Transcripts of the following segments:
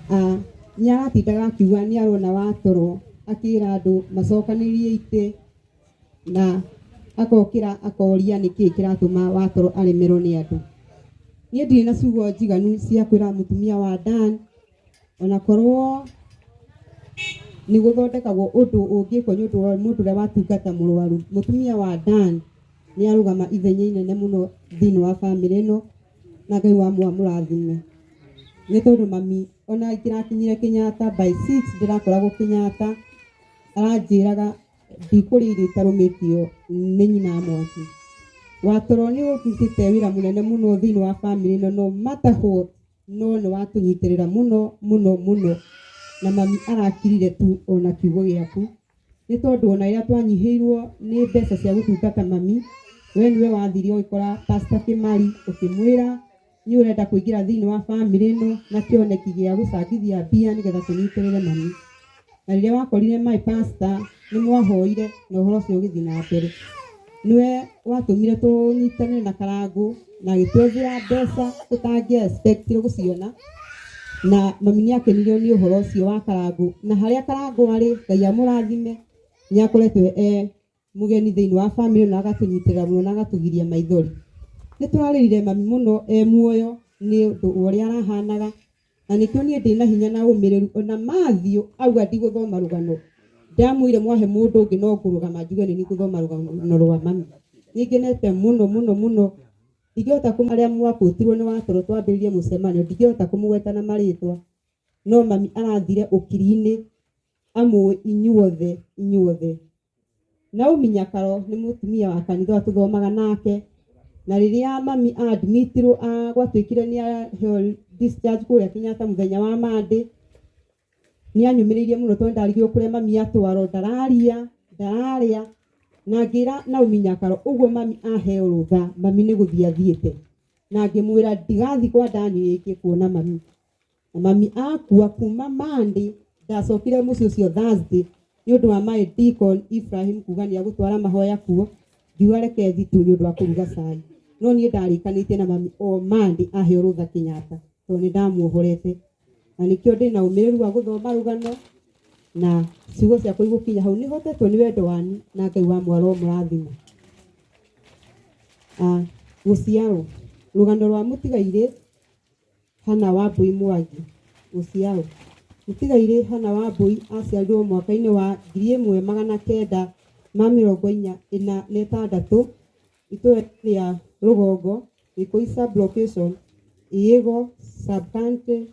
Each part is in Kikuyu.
Nĩ aratindaga akiuga nĩ arona watoro akĩra andũ macokanĩrĩrie itĩ na akokĩra akoria nĩkĩĩ kĩratũma watoro aremerwo nĩ andũ. Niĩ ndirĩ na ciugo njiganu cia kwĩra mũtumia wa Dan ona korwo nĩ gũthondekagwo ũndũ ũngĩkwo nĩ ũndũ wa mũndũ ũrĩa watungata mũrwaru. Mũtumia wa Dan nĩ arũgama ithenya inene mũno thĩinĩ wa bamĩrĩ ĩno na Ngai wa mũrathime. Nĩ tondũ mami ona ingĩrakinyire Kenyatta by 6 ndĩrakoragwo Kenyatta aranjĩraga ndikũrĩa irio itarũmĩtio nĩ nyina wa mwaki. Watoro nĩ ũrutĩte wĩra mũnene mũno thĩinĩ wa bamĩrĩ ĩno no matter what no nĩ watũnyitĩrĩra mũno mũno mũno na mami arakirire tu ona kiugo gĩaku nĩ tondũ ona rĩrĩa twanyihĩirwo nĩ mbeca cia gũtungata mami we nĩwe wathire ũgĩkora Pastor Kĩmari ũkĩmwĩra nĩ ũrenda kũingĩra thĩinĩ wa bamĩrĩ ĩno na kĩoneki gĩa gũcangithia mbia nĩgetha tũnyitĩrĩre mami. Na rĩrĩa wakorire my pastor nĩ mwahoire na ũhoro ũcio ũgĩthiĩ na mbere. Nĩwe watũmire tũnyitane na Karangũ na agĩtwethera mbeca tũtangĩa expect gũciona na mami nĩ akenirio nĩ ũhoro ũcio wa Karangũ na harĩa Karangũ arĩ Ngai amũrathime nĩ akoretwo e mũgeni thĩinĩ wa bamĩrĩ na agatũnyitĩrĩra mũno na agatũgiria maithori. Nĩ tũrarĩrire mami mũno e muoyo nĩ ũndũ wa ũrĩa arahanaga na nĩkĩo niĩ ndĩna hinya na ũmĩrĩru ona Matthew auga ndigũthoma rũgano ndamwĩire mwahe mũndũ ũngĩ no ngũrũgama njuge nĩ niĩ ngũthoma rũgano rwa mami. Nĩ ngenete mũno mũno mũno ndingĩhota arĩa mwakũtirwo nĩ watoro twambĩrĩrie mũcemanio ndingĩhota kũmũgweta na marĩtwa no mami arathire ũkiri-inĩ amũĩ inyuothe inyuothe. Naomi Nyakaro nĩ mũtumia wa kanitha ũrĩa tũthomaga nake na rĩrĩa mami admitirwo gwatuĩkire nĩ aheo discharge kũrĩa Kenyatta mũthenya wa Monday nĩ anyũmĩrĩirie mũno tondũ ndarigirwo kũrĩa mami atwarwo ndararia ndararĩa na ngĩra Naomi Nyakaro ũguo mami aheo rũtha mami nĩ gũthiĩ athiĩte na ngĩmwĩra ndigathiĩ kwa Dani rĩngĩ kuona mami. Na mami akua kuma Monday ndacokire mũciĩ ũcio Thursday nĩ ũndũ wa my deacon Ibrahim kuga nĩ agũtwara mahoya kuo ngiuga reke thiĩ tu nĩ ũndũ wa kũruga cai no niĩ ndarĩkanĩtie na mami o Monday aheo rũtha Kenyatta tondũ nĩ ndamuohorete na nĩkĩo ndĩna ũmĩrĩru wa gũthoma rũgano na ciugo ciakwa igũkinya hau nĩ hotetwo nĩ wendo wanyu na Ngai wa mwaro mũrathima. Gũciarwo rũgano rwa mũtigairĩ Hannah Wambui Mwangi. Gũciarwo mũtigairĩ Hannah Wambui aciarirwo mwaka-inĩ wa 1946 itũũra rĩa Rũgongo, Gĩkũi sub-location, Ĩĩgo sub-county,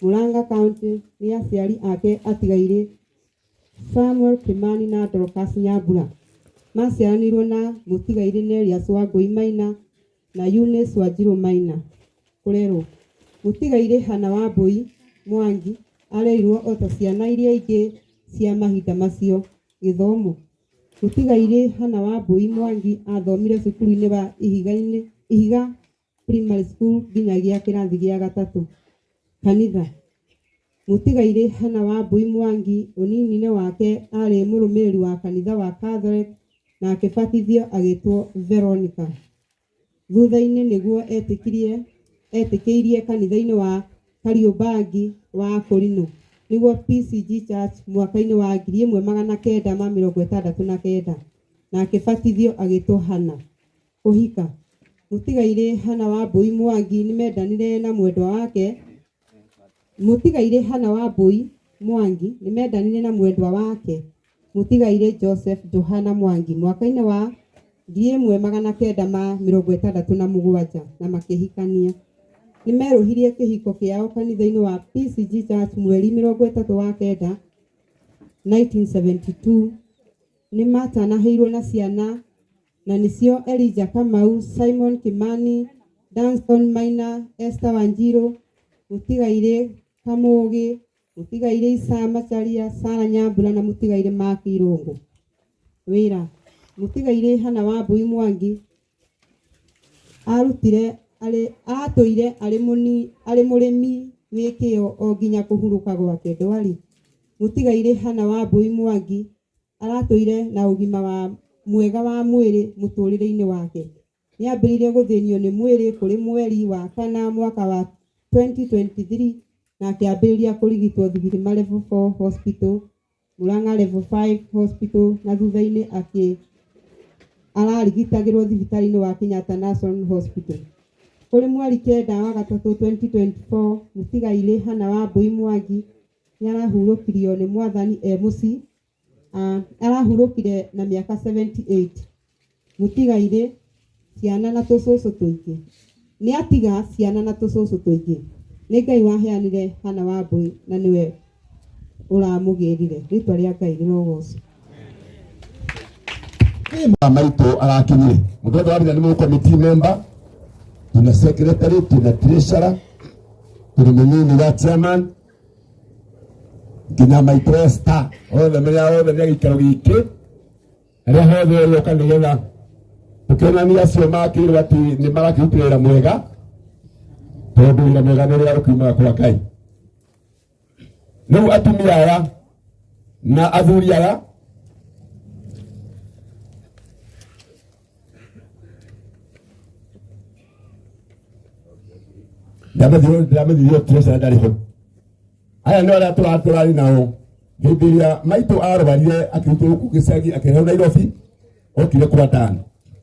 Murang'a County nĩ aciari ake atigairĩ Samuel Kimani na Dorcas Nyambura. Maciaranĩirwo na mũtigairĩ Nelius Wangui Maina na Eunice Wanjiru Maina. Kũrerwo mũtigairĩ Hannah Wambui Mwangi arerirwo o ta ciana iria ingĩ cia mahinda macio. Gĩthomo mũtigairĩ Hannah Wambui Mwangi athomire cukuru-inĩ wa Ihiga Primary School nginyagia kĩrathi gĩa gatatũ. Kanitha mũtigairĩ Hannah Wambui Mwangi ũnini-inĩ wake arĩ mũrũmĩrĩri wa kanitha wa Catholic na akĩbatithio agĩtwo Veronica. Thutha-inĩ nĩguo etĩkĩirie kanitha-inĩ wa Kariobangi wa Akũrinũ nĩguo PCG Church mwaka-inĩ wa 1969 na akĩbatithio agĩtwo Hannah. Kũhika mũtigairĩ Hannah Wambui Mwangi nĩ mendanire na mwendwa wake mũtigairĩ Hannah Wambui Mwangi nĩ mendanire na mwendwa wake mũtigairĩ Joseph Johana Mwangi mwaka-inĩ wa 1967 na makĩhikania. Nĩ merũhirie kĩhiko kĩao kanitha-inĩ wa PCG Church mweri 39 1972. Nĩ matanahĩirwo na ciana na nĩcio Elijah Kamau, Simon Kimani, Danson Maina, Esther Wanjiru, mũtigairĩ Kamũgĩ, mũtigairĩ Isaya Macharia, Sarah Nyambura na mũtigairĩ Mark Irũngũ. Wĩra mũtigairĩ Hannah Wambui Mwangi arutire atũire arĩ mũrĩmi wĩ kĩyo o nginya kũhurũka gwake. Ndwari mũtigairĩ Hannah Wambui Mwangi aratũire na ũgima wa mwega wa mwĩrĩ mũtũrĩre-inĩ wake. Nĩ ambĩrĩirie gũthĩnio nĩ mwĩrĩ kũrĩ mweri wa kana mwaka wa 2023 na akĩambĩrĩria kũrigitwo Thigirima Level 4 Hospital, Murang'a Level 5 Hospital na thutha-inĩ akĩ ararigitagĩrwo thibitarĩ-inĩ wa Kenyatta National Hospital. Kũrĩ mweri 9 wa gatatũ 2024, mũtigairĩ Hannah Wambui Mwangi nĩ arahurũkirio nĩ mwathani e mũciĩ. Arahurũkire na mĩaka 78. Mũtigairĩ ciana na tũcũcũ tũingĩ. Nĩ atiga ciana na tũcũcũ tũingĩ. Nĩ Ngai waheanire Hannah Wambui na nĩwe ũramũgĩrire. Rĩtwa rĩa Ngai rĩrogocwo. Maitũ arakinyire mũthenya wa mbere nĩ committee member, tuna secretary, tuna treasurer, tuna mũnini wa chairman nginya maitũ Esther othe marĩa othe nĩ gĩikaro gĩkĩ arĩa hothe ũrĩoka nĩgetha tũkĩonania acio makĩrwo atĩ nĩ marakĩruta wĩra mwega tondũ wĩra mwega nĩ ũrĩa ũkiumaga kwa Ngai. Rĩu atumia aya na athuri aya ndamethire treasurer ndarĩ ho. Aya nĩ arĩa tũratũrarĩ nao hĩndĩ ĩrĩa maitũ arwarire akĩrutwo gũkũ gĩcagi akĩrehwo Nairobi, okire kwa Dan.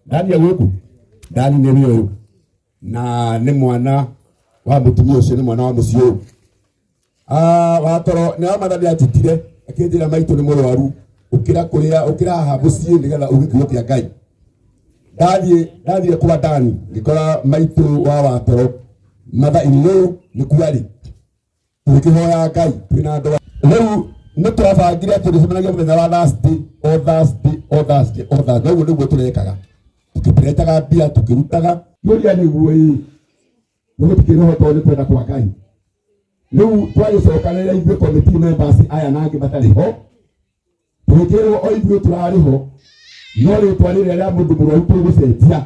Dani e gũkũ, Dani nĩ ũyũ na nĩ mwana wa mũtumia ũcio, nĩ mwana wa mũciĩ ũyũ. Watoro nĩ amatha nĩ anjĩtire akĩnjĩra maitũ nĩ mũrwaru, ũkĩra kũrĩa ũkĩra haha mũciĩ nĩgetha uge kiugo kĩa Ngai. Ndathiĩ kwa Dani ngĩkora maitũ wa watoro mother in law nĩ kuarĩ, tũgĩkĩhoya Ngai twĩna andũ. Rĩu nĩ twabangire atĩ tũcemanagia mũthenya wa Thursday, o Thursday, o Thursday, o Thursday. Ũguo nĩguo tũrekaga, tũkĩpretaga mbia tũkĩrutaga. Kĩũria nĩguo ĩ nĩgũtikĩrĩho tondũ nĩ kwenda kwa Ngai. Rĩu twagĩcokanĩrĩra ithuĩ committee members aya na angĩ matarĩ ho, tũgĩkĩrwo o ithuĩ tũrarĩ ho, no rĩtwa rĩrĩa rĩa mũndũ mũrwaru tũgũcenjia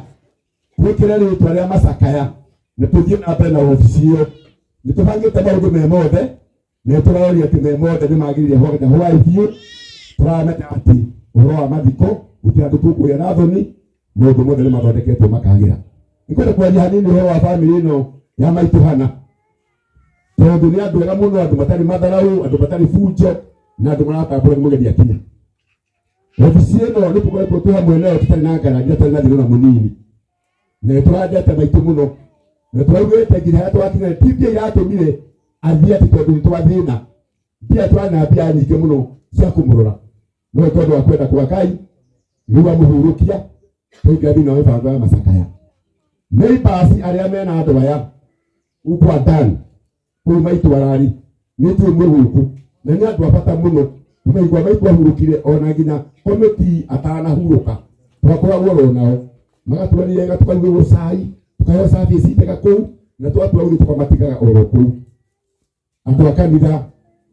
twĩkĩre rĩtwa rĩa macakaya na tũthiĩ na mbere na wabici ĩyo. Nĩ tũbangĩte maũndũ me mothe na tũraroria atĩ me mothe nĩ magĩrĩire hwaĩ hwaĩ biũ. Tũramenya atĩ ũhoro wa mathiko gũtirĩ andũ tũkũgĩa na thoni, maũndũ mothe nĩ mathondeketwo makagĩra. Nĩngwenda kwaria hanini ũhoro wa bamĩrĩ ĩno ya maitũ Hannah, tondũ nĩ andũ ega mũno, andũ matarĩ matharaũ, andũ matarĩ bunjo na andũ maratambũra nĩ mũgeni akinya. Wabici ĩno nĩ tũkoretwo twĩ hamwe nayo tũtarĩ na ngarari na tũtarĩ na thĩna ona mũnini, na nĩ tũrendete maitũ mũno na tũraugĩte nginya harĩa tũgakinya ti mbia iratũmire athiĩ atĩ tondũ nĩ twathĩna mbia, twana mbia nyingĩ mũno cia kũmũrora, no tondũ wa kwenda kwa Ngai rĩu amũhurũkia tũingĩra thĩinĩ wa mĩbango ya macakaya. Neighbors arĩa mena andũ aya kwa Dan kũu maitũ ararĩ nĩ njũĩ mwĩ gũkũ na nĩ andũ a bata mũno. Tũkaigua maitũ ahurũkire ona nginya komiti atanahurũka twakoragwo oro nao magatwarĩrega, tukarugĩrwo cai, tukaheo service njega kũu na twatua gũthiĩ tũkamatigaga oro kũu. Andũ a kanitha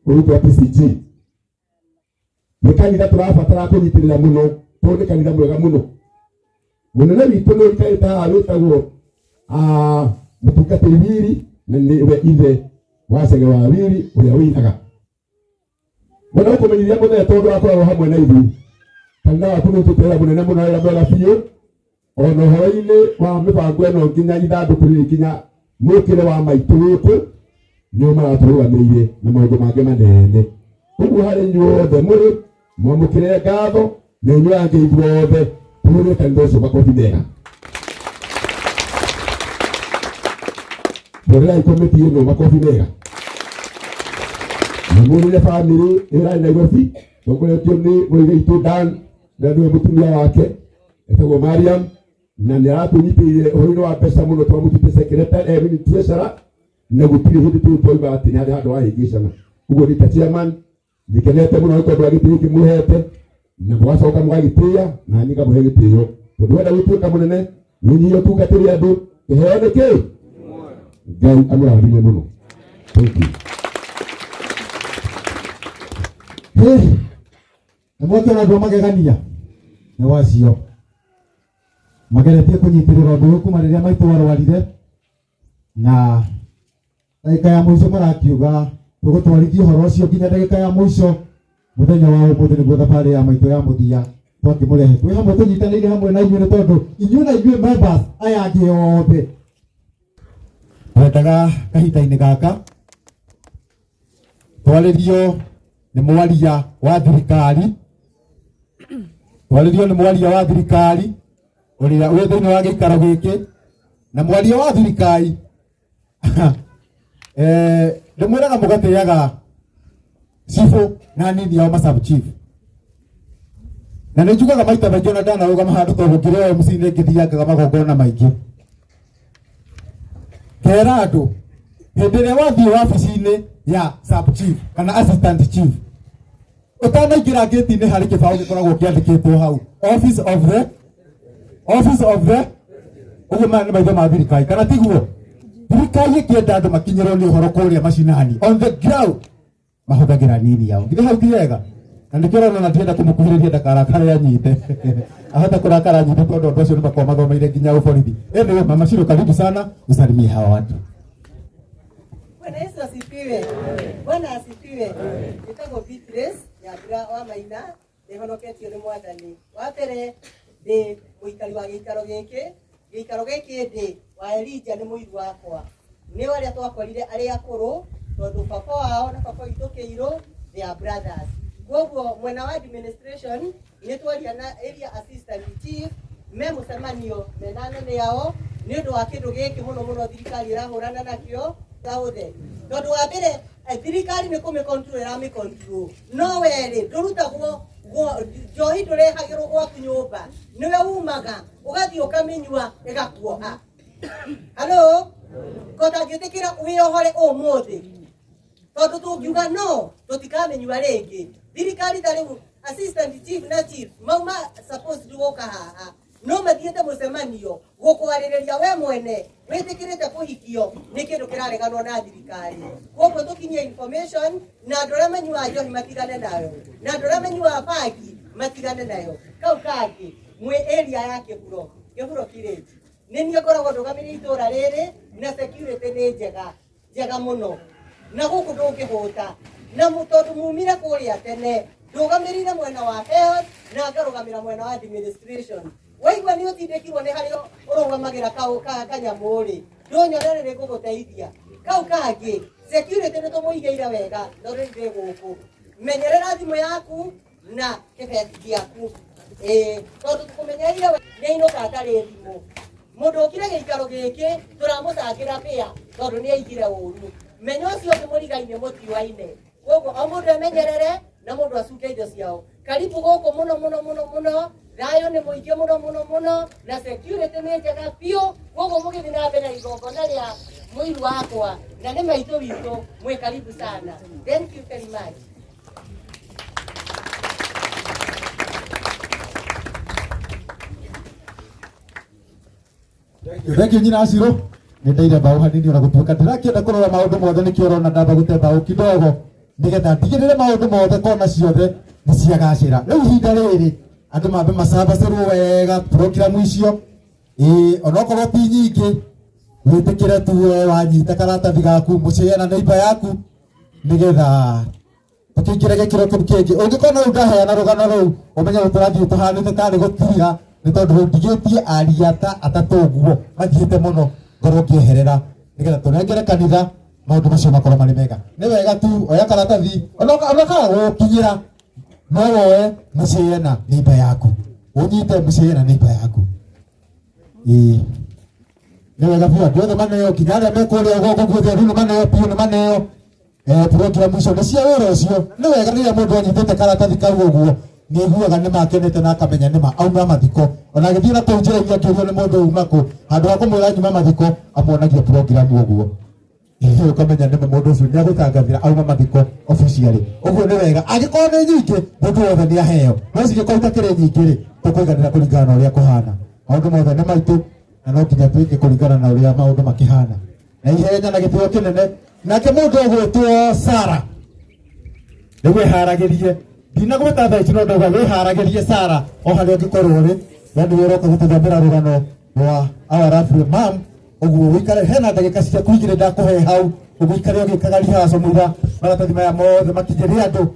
ũrutwo wa PCG nĩ kanitha tũrabatara kũnyitĩrĩra mũno tondũ nĩ kanitha mwega mũno. Mũnene witũ nĩ ũikarĩte haha wĩtagwo mũtungatĩri Wiri na nĩwe ithe wa Chege wa Wiri ũrĩa ũinaga. Mwena ũkũmenyithia mũthee tondũ akoragwo hamwe na ithuĩ. Kanitha waku nĩ ũtũte wĩra mũnene mũno, wĩra mwega biũ ona ũhoro-inĩ wa mĩbango ĩno nginya ithandũkũ rĩrĩ nginya mwĩkĩre wa maitũ gũkũ nĩo maratũrũgamĩrĩire na maũndũ mangĩ manene. Ũguo harĩ inyuothe mũrĩ mwamũkĩre ngatho na inyuĩ angĩ ithuothe tũhũrĩre kanitha ũcio makobi mega. Hũrĩrai komiti ĩno makobi mega na mũrĩre bamĩrĩ ĩrarĩ Nairobi tongoretio nĩ mũrĩre witũ Dan na nĩwe mũtumia wake etagwo Mariam na nĩ aratũnyitĩrĩire ũhoro-inĩ wa mbeca mũno, twamũtuĩte secretary, treasurer na gũtirĩ hĩndĩ tũu twauga atĩ nĩ harĩ handũ hahĩngĩcana. Ũguo nĩ ta chairman nĩngenete mũno nĩ tondũ wa gĩtĩo gĩkĩ mũhete na mũgacoka mũgagĩtĩĩa na niĩ ngamũhe gĩtĩo tondũ wenda gũtuĩka mũnene wĩnyihie ũtungatĩre andũ kĩheo nĩ kĩ Ngai amũrathime mũno. Thank you. Hey, na mwakĩona andũ a magegania nĩ wacio mageretie kũnyitĩrĩra ũndũ ũyũ kuma rĩrĩa maitũ arwarire na ndagĩka ya mũico marakiuga tũgũtwarithia ũhoro ũcio nginya ndagĩka ya mũico. Mũthenya wa ũmũthĩ nĩguo thabarĩ ya maitũ ya mũthia twakĩmũrehe twĩ hamwe tũnyitanĩire hamwe na inyuĩ nĩ tondũ inyuĩ na inyuĩ members aya angĩ othe twendaga kahinda-inĩ gaka. Twarĩrio nĩ mwaria wa thirikari, twarĩrio nĩ mwaria wa thirikari ũrĩa wĩ thĩinĩ wa gĩikaro gĩkĩ, na mwaria wa thirikari ndĩmwĩraga mũgatĩaga cibũ na nini ao ma sub chief, na nĩ njugaga maita maingĩ ona ndanarũgama handũ tondũ ngĩrĩ MC nĩ ngĩthiangaga magongona maingĩ, ngera andũ hĩndĩ ĩrĩa wathiĩ wabici-inĩ ya sub chief kana assistant chief, ũtanaingĩra ngĩti-inĩ harĩ kĩbaũ gĩkoragwo kĩandĩkĩtwo hau office of the, office of the, ũguo maya nĩ maitho ma thirikari, kana tiguo? Thirikari ĩkĩenda andũ makinyĩrwo nĩ ũhoro kũrĩa macinani on the ground, mahũthagĩra nini yao. Githĩ hau ti wega? Na nĩkĩo ũrona na ndienda kũmũkuhĩrĩria ndakarakare anyite, ahota kũrakara anyite, tondũ andũ acio nĩ makoragwo mathomeire nginya ũborithi. Anyway, Mama Shiro, karibu sana, usalimie hawa watu. Bwana Yesu asifiwe. Bwana asifiwe. Njĩtagwo Beatrice Nyambura wa Maina, nĩhonoketio nĩ Mwathani. Wa mbere ndĩ mũikari wa gĩikaro gĩkĩ, gĩikaro gĩkĩ ndĩ wa Elijah nĩ mũiru wakwa. Nĩ arĩa twakorire arĩa akũrũ, tondũ baba wao na baba witũ Kĩirũ, they are brothers. Koguo mwena wa administration nĩ twaria na area assistant chief me mũcemanio mena anene ao nĩ ũndũ wa kĩndũ gĩkĩ mũno mũno thirikari ĩrahũrana nakĩo gaũthe, tondũ wa mbere thirikari nĩ kũmĩ control ĩramĩ control, no werĩ ndũrutagwo njohi, ndũrehagĩrwo gwaku nyũmba, nĩwe umaga ũgathiĩ ũkamĩnyua ĩgakuoha. Halo, ko tangĩtĩkĩra wĩohore ũmũthĩ, tondũ tũngiuga no tũtikamĩnyua rĩngĩ. Thirikari ta rĩu assistant chief na chief mauma supposed gũka haha, no mathiĩte mũcemanio gũkwarĩrĩria we mwene wĩtĩkĩrĩte kũhikio nĩ kĩndũ kĩrareganwo na thirikari. Koguo tũkinyie information na andũ arĩa manyuaga njohi matigane nayo, na andũ arĩa manyuaga bangi matigane nayo. Kau kangĩ, mwĩ area ya Kĩhuro, Kĩhuro village, nĩ niĩ ngoragwo ndũgamĩrĩire itũra rĩrĩ, na security nĩ njega njega mũno, na gũkũ ndũngĩhũta na tondũ mumire kũrĩa tene. Ndũgamĩrĩire mwena wa health na ngarũgamĩra mwena wa administration. Waigua nĩ ũtindĩkirwo nĩ harĩa ũrũgamagĩra kanyamũ rĩ, ndũnyore rĩrĩ ngũgũteithia. Kau kangĩ, security nĩ tũmũigĩire wega tondũ rĩu ndĩ gũkũ. Menyerera thimũ yaku na kĩbeti gĩaku, ĩĩ, tondũ kũmenyereire nĩ ainũka atarĩ thimũ. Mũndũ ũkire gĩikaro gĩkĩ tũramũcangĩra mbĩa tondũ nĩ aigire ũru. Menya ũcio ũngĩ mũrigaine mũtiwaine. Koguo o mũndũ emenyerere na mũndũ acunge indo ciao. Karibu gũkũ mũno mũno mũno mũno, thayũ nĩ mũingĩ mũno mũno mũno, na security nĩ njega biũ. Koguo mũgĩthiĩ na mbere na igongona rĩa mũiru wakwa na nĩ maitũ witũ, mwĩ karibu sana. Thank you very much. Thank you, nyina Aciro. Nĩ ndeire mbaũ hanini, ona gũtuĩka ndĩrakĩenda kũrora maũndũ mothe, nĩkĩo ũrona ndamba gũte mbaũ kidogo nĩgetha ndigĩrĩre maũndũ mothe kona ciothe nĩ ciagacĩra. Rĩu ihinda rĩrĩ andũ mambe macabacĩrwo wega programu icio, ĩĩ, onokorwo ti nyingĩ, wĩtĩkĩre tu we wanyita karatathi gaku mũciĩ na neighbor yaku nĩgetha tũkĩingĩre gĩkĩro kĩu kĩngĩ. Ũngĩkorwo rĩu ndaheana rũgano rũu, ũmenye rĩu tũrathiĩ tũhanĩte tarĩ gũtira, nĩ tondũ rĩu ndigĩtie aria ta atatũ ũguo mathiĩte mũno, ngorwo ngĩeherera nĩgetha tũnengere kanitha maũndũ macio makorwo marĩ mega. Nĩ wega tu oya karatathi ona kaga gũgũkinyĩra, no woe mũciĩ na neighbor yaku, ũnyite mũciĩ na neighbor yaku. Ĩĩ, nĩ wega biũ andũ othe maneo, nginya arĩa me kũrĩa rũgongo guothe rĩu nĩ maneo biũ, nĩ maneo program icio nĩ cia wĩra ũcio. Nĩ wega rĩrĩa mũndũ anyitĩte karatathi kau ũguo, nĩ aiguaga nĩ makenete na akamenya nĩ ma auma mathiko. Ona agĩthiĩ na kũu njĩra-inĩ akĩũrio nĩ mũndũ uma kũ, handũ ha kũmwĩra nyuma mathiko, amuonagia program ũguo. Ĩĩ, ũkamenya nĩ ma mũndũ ũcio nĩ agũtangathĩra auma mathiko officially. Ũguo nĩ wega angĩkorwo nĩ nyingĩ, mũndũ wothe nĩ aheo, no cingĩkorwo itakĩrĩ nyingĩ rĩ, tũkũiganĩra kũringana na ũrĩa kũhana. Maũndũ mothe nĩ maitũ na no nginya twĩke kũringana na ũrĩa maũndũ makĩhana na ihenya na gĩtĩo kĩnene. Nake mũndũ ũgwĩtwo Sara, nĩ wĩharagĩrie, ndinagwĩta thaa ici, no ndauga wĩharagĩrie Sara o harĩa ũngĩkorwo ũrĩ, we nĩwe ũroka gũtũthomera rũgano rwa our lovely mom. Ũguo wĩikare hena ndagĩka ciaku igĩrĩ ndakũhe hau, ũguo ikare ũgĩkaga rehearsal mũira maratathi maya mothe makinyĩre andũ.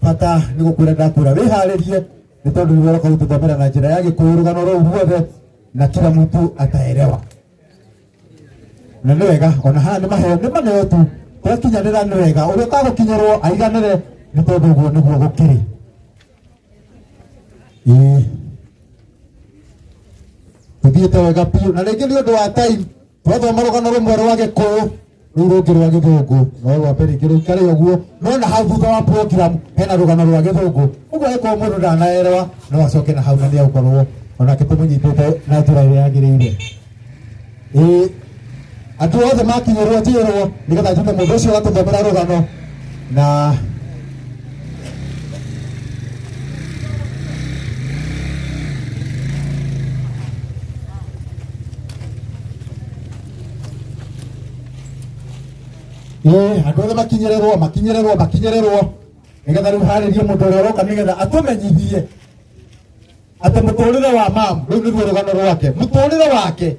Bata nĩ gũkwĩra ndakwĩra wĩharĩrie, nĩ tondũ nĩwe ũroka gũtũthomera na njĩra ya gĩkũyũ rũgano rũu ruothe na kila mtu ataelewa. Na nĩ wega ona haha nĩ maheo, nĩ maneo tu. Twakinyanĩra nĩ wega, ũrĩa ũtagũkinyĩrwo aiganĩre nĩ tondũ ũguo nĩguo gũkĩrĩ. Ĩĩ, tũthiĩte wega biũ, na rĩngĩ nĩ ũndũ wa time twathoma rũgano rũmwe rwa Gĩkũyũ, rũu rũngĩ rwa Gĩthũngũ no rwambe rĩngĩ rũikare ũguo, no na hau thutha wa program hena rũgano rwa Gĩthũngũ, ũguo angĩkorwo mũndũ ndanaerewa no acoke na hau na nĩ egũkorwo onake tũmũnyitĩte na njĩra ĩrĩa yagĩrĩire. Ĩĩ, andũ othe makinyĩrwo njĩrwo nĩgetha njĩte mũndũ ũcio ũgatũthomera rũgano na ĩĩ, andũ othe makinyĩrĩrwo makinyĩrĩrwo makinyĩrĩrwo nĩgetha rĩu harĩrie mũndũ ũrĩa ũroka nĩgetha atũmenyithie atĩ mũtũrĩre wa mamu rĩu nĩruo rũgano rwake, mũtũrĩre wake